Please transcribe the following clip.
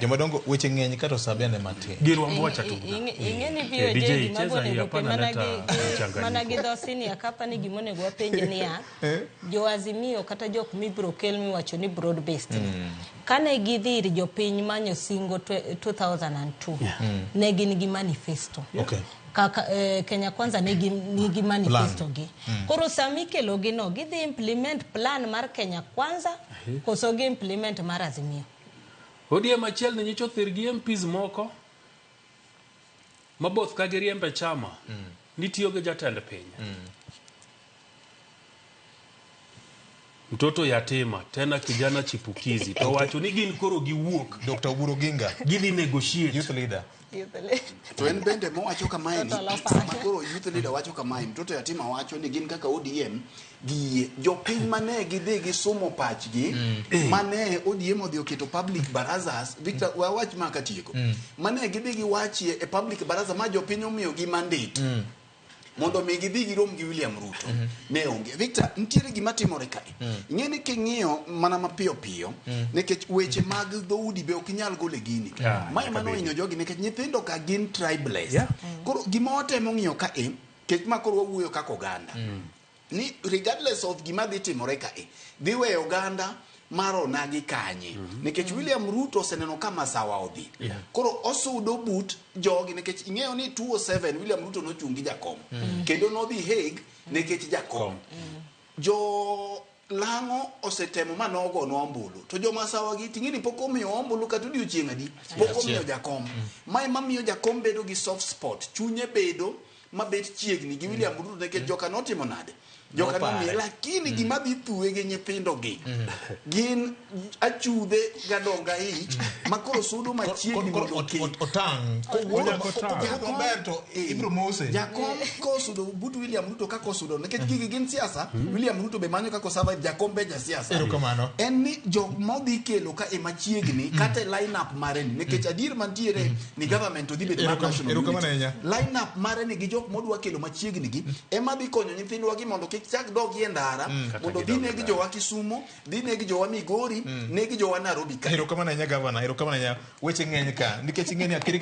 Jomadongo weche ng'eny kata osabiane matin. Girwa mwacha tu. Ing'e ni Eh, VOJ DJ, gima cheza hii, bonego hapana mana leta gi mana gi mchanganyiko. dho senior kapa ni gima onego wapenje niya jo Azimio kata jok mibiro kel miwacho ni broad based kane gidhi ir jopiny manyo singo 2002 ne gin gi manifesto. Okay. Kaka Kenya Kwanza nigi, nigi manifesto gi. Koro sama ikelo gi no, gidhi implement plan mar Kenya Kwanza koso gi implement mar Azimio. ODM achiel ni nyicho thir gi MPs moko maboth ka giriembe chama nitiyo gi jatend piny. Mtoto yatima tena kijana chipukizi to wacho ni gin koro giwuok Dr. Oburu Oginga, gidhi negotiate. youth leader. To en bende mowacho kamae ni Mtoto lopa. sama koro youth leader wacho kamae, mtoto yatima wacho ni gin kaka ODM giyie jopiny mane gidhi gisumo pachgi mane ODM odhi oketo public barazas. Victor, wawach ma katieko mane gidhi giwachie e public baraza ma jopiny omiyogi mandate mondo mi gidhi girom gi William Ruto ne onge. Victor, nitiere gima timore kae. Ing'e ni king'iyo mana mapiyo piyo nikech weche mag dhoudi be ok inyal golo e gini. Yeah, Mae nyaka mano bedi. ohinyo jogi nikech nyithindo ka gin tribeless. Yeah. Koro gima watemo ng'iyo kae, kech ma koro wawuoyo kaka oganda. Ni regardless of gima dhi timore kae, dhi weyo oganda mar onagi kanye. Nikech William Ruto oseneno ka masawa odhi. Yeah. Koro osudo but jogi nikech ing'eyo ni 207 William Ruto nochung' gi jakom. Kendo nodhi Hague nikech jakom. Jo Lang'o osetemo ma nogonwa ombulu. To jo masawa gi ting'e ni pok omiyo ombulu kata odiochieng' adi. Pok omiyo jakom. Ma ema miyo jakom bedo gi soft spot. Chunye bedo mabet chiegni gi William Ruto nikech joka notimo nade? Joka nomiye. Lakini gima dhi thuwe gi nyithindo gi gin achudhe gadonga ich ma koro sudo machiegni mondo okel. Otang'. Kowuotho Kowuotho maber to ibiro mose. Jakom kosudo but William Ruto kaka osudo nikech gigi gin siasa. William Ruto be manyo kaka survive, jakom be jasiasa. Erokamano. En ni jok modhi kelo ka e machiegni kata e line up mare ni nikech adier mantiere ni government odhi bedo mar national Erokamano unity. ahinya. Line up mare ni gi jok modwa kelo machiegni gi ema dhi konyo nyithindwa gi mondo kik chak dogi e ndara mondo dhi neg jowa Kisumo, dhi neg jowa Migori, neg jowa Nairobi ka. Erokamano ahinya gavana, erokamano ahinya. Weche ng'eny ka nikech ing'e ni akiriki